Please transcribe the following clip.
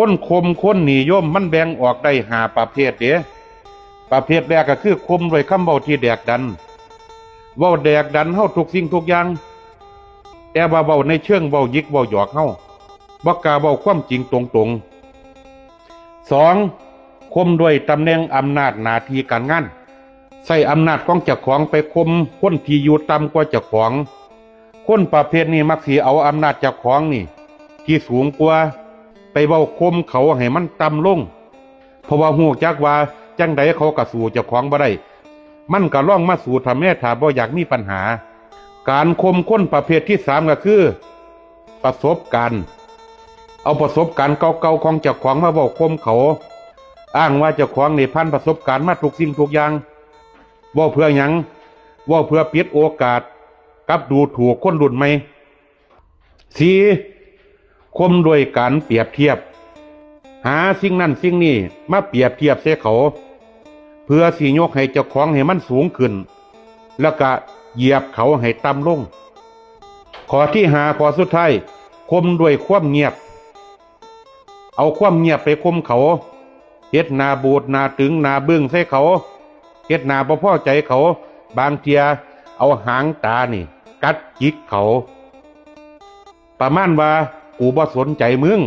ຄົນຂົ່ມຄົນນິຍົມມັນແບ່ງອອກໄດ້ຫ້າປະເພດເດ້. ປະເພດແລກກໍຄືຂົ່ມດ້ວຍຄຳເວົ້າທີ່ແດກດັນ, ເວົ້າແດກດັນເຮົາທຸກສິ່ງທຸກຢ່າງ, ແຕ່ວ່າເວົ້າໃນເຊີງເວົ້າຫຍິກເວົ້າຫຍອກເຮົາ, ບໍ່ກ້າເວົ້າຄວາມຈິງຕົງໆ. ສອງ, ຂົ່ມດ້ວຍຕຳແໜ່ງອຳນາດໜ້າທີ່ການງານ, ໃຊ້ອຳນາດຂອງເຈົ້າຂອງໄປຂົ່ມຄົນທີ່ຢູ່ຕ່ຳກວ່າເຈົ້າຂອງ. ຄົນປະເພດນີ້ມັກຊິເອົາອຳນາດເຈົ້າຂອງນີ້ທີ່ສູງກວ່າ ໄປເວົ້າຂົ່ມເຂົາໃຫ້ມັນຕ່ຳລົງ, ເພາະວ່າຮູ້ຈັກວ່າຈັ່ງໃດເຂົາກໍສູ້ເຈົ້າຂອງບໍ່ໄດ້, ມັນກໍລອງມາສູ້ທຳແມ້ ຖ້າບໍ່ຢາກມີບັນຫາ. ການຂົ່ມຄົນປະເພດທີສາມກໍຄືປະສົບການ, ເອົາປະສົບການເກົ່າໆຂອງເຈົ້າຂອງມາເວົ້າຂົ່ມເຂົາ, ອ້າງວ່າເຈົ້າຂອງນີ້ຜ່ານປະສົບການມາທຸກສິ່ງທຸກຢ່າງ. ເວົ້າເພື່ອຫຍັງ? ເວົ້າເພື່ອປິດໂອກາດກັບດູຖູກຄົນລຸ້ນໃໝ່. ສີ່, ຂົ່ມດ້ວຍການປຽບທຽບ, ຫາສິ່ງນັ້ນສິ່ງນີ້ມາປຽບທຽບໃສ່ເຂົາ ເພື່ອຊິຍົກໃຫ້ເຈົ້າຂອງໃຫ້ມັນສູງຂຶ້ນ ແລ້ວກະຢຽບເຂົາໃຫ້ຕ່ຳລົງ. ຂໍ້ທີຫ້າ ຂໍ້ສຸດທ້າຍ, ຂົ່ມດ້ວຍຄວາມງຽບ, ເອົາຄວາມງຽບໄປຂົ່ມເຂົາ, ເຮັດໜ້າບູດໜ້າຕຶງໜ້າບຶ້ງໃສ່ເຂົາ, ເຮັດໜ້າບໍ່ພໍໃຈເຂົາ, ບາງເທື່ອເອົາຫາງຕານີ້ກັດຈິກເຂົາ ປະມານວ່າ ກູບໍ່ສົນໃຈມຶງ,